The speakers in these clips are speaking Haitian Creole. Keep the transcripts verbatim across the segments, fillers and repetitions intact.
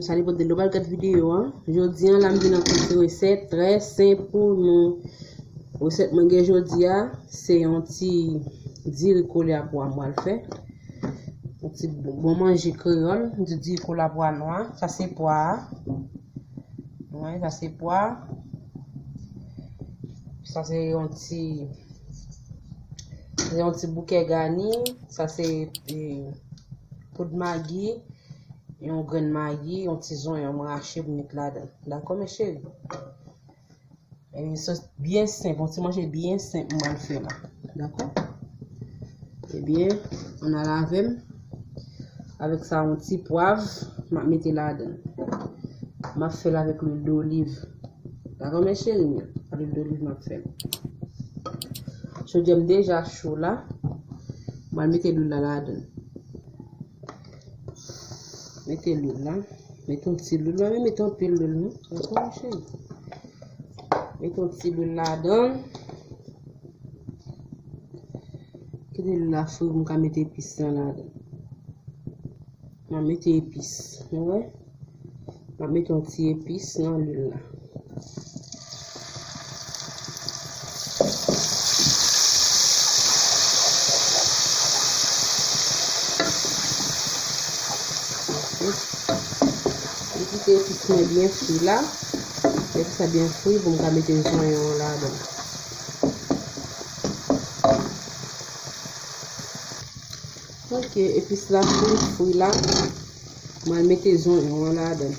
Sa depann de lè w pral gad videyo a. Jodi a la, m vin ak yon ti resèt trè senp pou nou. Resèt mwen gen jodi a, se yon ti diri kole a pwa m pral fè. Yon ti bon, bon manje kreyòl, di diri kole a pwa nwa. Sa se pwa a. Wi, sa se pwa. Sa se yon ti, se yon ti bouke gani. Sa se, eh, poud magi, yon grenn magi, yon ti zonyon m rache pou met ladan. Dakò, mes chéris? E sos byen senp, yon ti manje byen senp m pral fè la. Dakò? Ebyen, ann al avè m. Avèk sa, yon ti pwav, m ap mete ladan. M ap fè l avèk lwil doliv. Dakò, mes chéris, men? A lwil doliv m ap fè l. Chodyè m deja cho la. M pral mete lwil la ladan. Mete lwil la. Mete yon ti lwil. M pa mete anpil lwil, non. Dakò, mes chéris? Mete yon ti lwil ladan. Kite lwil la fri pou m ka mete epis lan ladan. M a mete epis. Nou wè? M a mete yon ti epis nan lwil la. Ok. M kite epis mwen byen fri la. Lè sa byen fri pou m ka mete zonyon an ladan. Ok, epis la fin fri la. Mwen mete zonyon an ladan.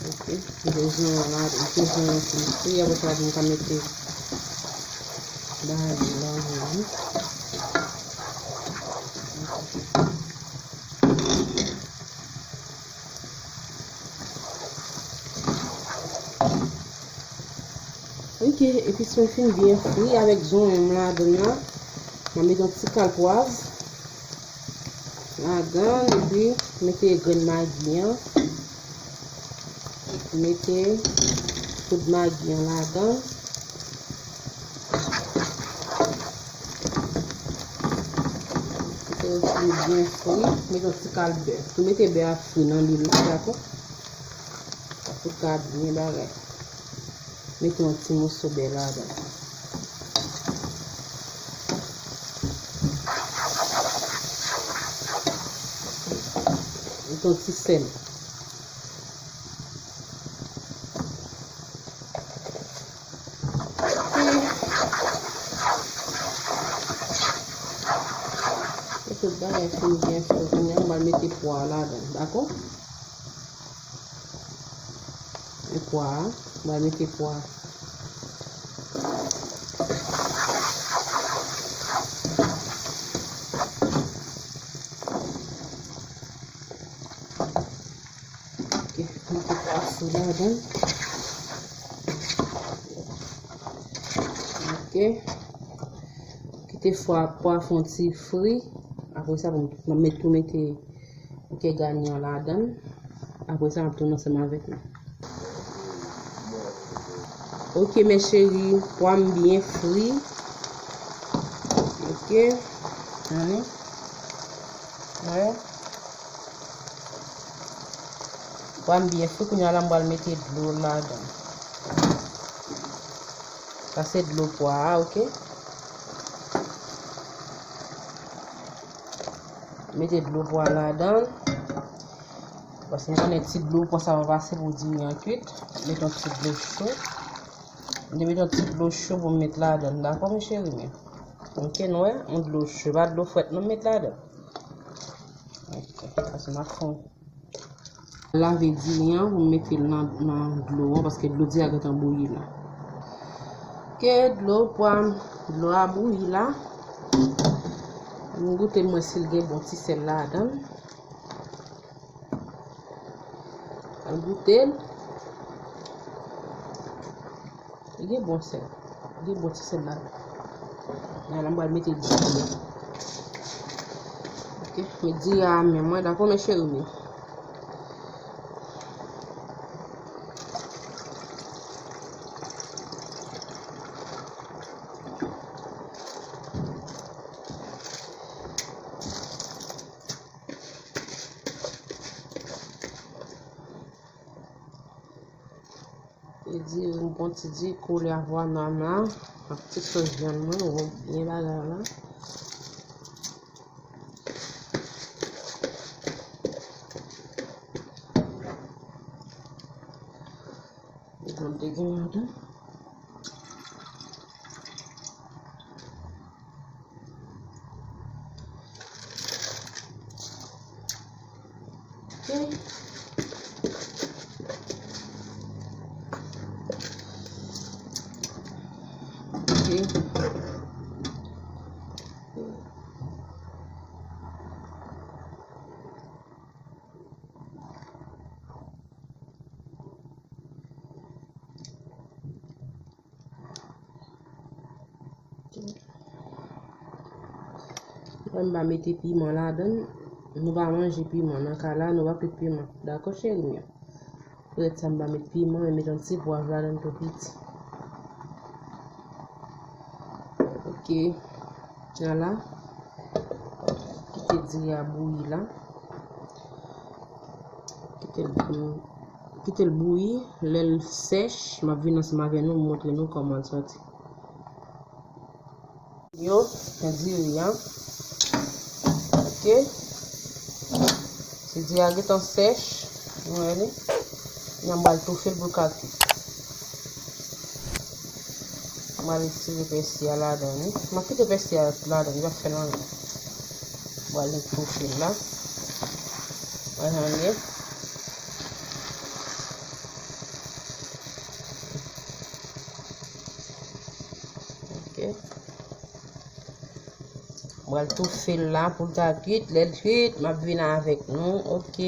Ok, mete zonyon an ladan. Mete zonyon an fin fri, apre sa mwen ka mete bagay yo ladan. Ok, epis mwen fin byen fri avèk zonyon m ladan nan. Mwen mete yon ti kal pwav ladan, epi mete grenn magi an. Mete poud magi an ladan. Mete yon ti byen fri. Mete yon ti kal bè. Tou mete bè a fri nan lwil la, dakò? Pou l ka byen bagay. Mete yon ti moso bè ladan. Mete yon ti sèl. Tout bagay fin byen fri, kounye a m pral mete pwa a ladan, dakò? E pwa a, m pral mete pwa a. Ok, mete pwa sou ladan. Ok. Kite fwa pwa fè yon ti fri. Apre sa, pou m met, tou mete bouke gani an ladan. Apre sa, m ap tounen ansanm avèk nou. Ok, mes chéris, pwa m byen fri. Ok. Tande. Wè. Pwa m byen fri, kounye a la m pral mete dlo ladan. Sa se dlo pwa a, ok? Mete dlo pwa ladan. Paske m konnen ti dlo pwa sa va pase pou diri an kwit. Mete yon ti dlo cho. M te mete yon ti dlo cho pou m met ladan, dakò, mes chéris, men. Ok, nou wè, yon dlo cho, pa dlo frèt non m met ladan. Ok, paske m ap fè yon lave diri an pou m mete l nan, nan dlo an, paske dlo diri a gentan bouyi la. Ok, dlo pwa m, dlo a bouyi la. M goute l, m wè si l gen bon ti sèl ladan l. Al goute l. Li gen bon sèl. Li gen bon ti sèl ladan. Nan la, m pral mete diri a. Ok, met diri a menm mwen, dakò, mes chéris, men. Diri m, bon ti diri kole avwa nana. Ak ti sos vyann mwen, ou byen bagay la. Mete yon degre ladan. Ok. Ok. Lè m pa mete piman ladan l, nou pa manje piman. Nan ka la, nou pa pete piman. Dakò, cheri m yo? Poutèt sa, m pa met piman, men met yon ti pwav ladan l tou piti. Ok. Ala. Kite diri a bouyi la. Kite l, kite l bouyi. Lè l sèch, m ap vin ansanm avè nou, m montre nou kòman l sòti. Yo, diri an. Ok. Si diri a gentan sèch, nou wè li. N a pral toufe l pou l ka kwit. M pral retire pèsi a ladan li. M ap kite pèsi a ladan li, li p ap fè l anyen. M pral toufe l la. Mwen jan l ye. Ok. M pral toufe l la pou l ta kwit. Lè l kwit, m ap vin avèk nou. Ok.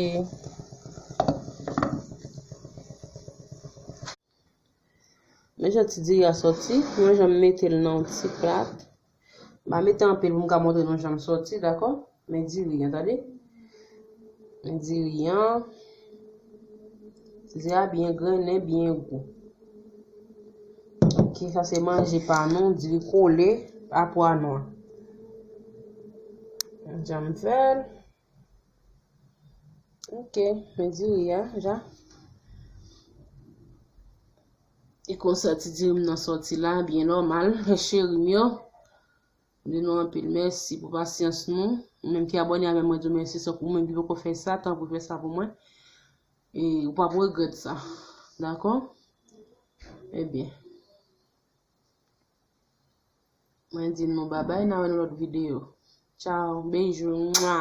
Men jan ti diri a sòti, men jan m mete l nan yon ti plat. M pa mete anpil pou m ka montre nou jan l sòti, dakò? Men diri an, tande? Men diri an. Diri a byen grennen, byen gou. Ok, sa se manje pa nou, diri kole a pwa nwa. Jan m fè l. Ok, men diri a, ja. E konsa ti diri m nan sòti la, byen nòmal, cheri m yo. M di nou anpil mèsi pou pasyans nou. Ou menm ki abòne avè mwen, di w mèsi, se pou ou menm ki poko fè sa, tanpri fè sa pou mwen. E ou p ap regrèt sa. Dakò? Ebyen. Mwen di nou babay, n a wè nan lòt videyo. Tchao, bejou, mwa.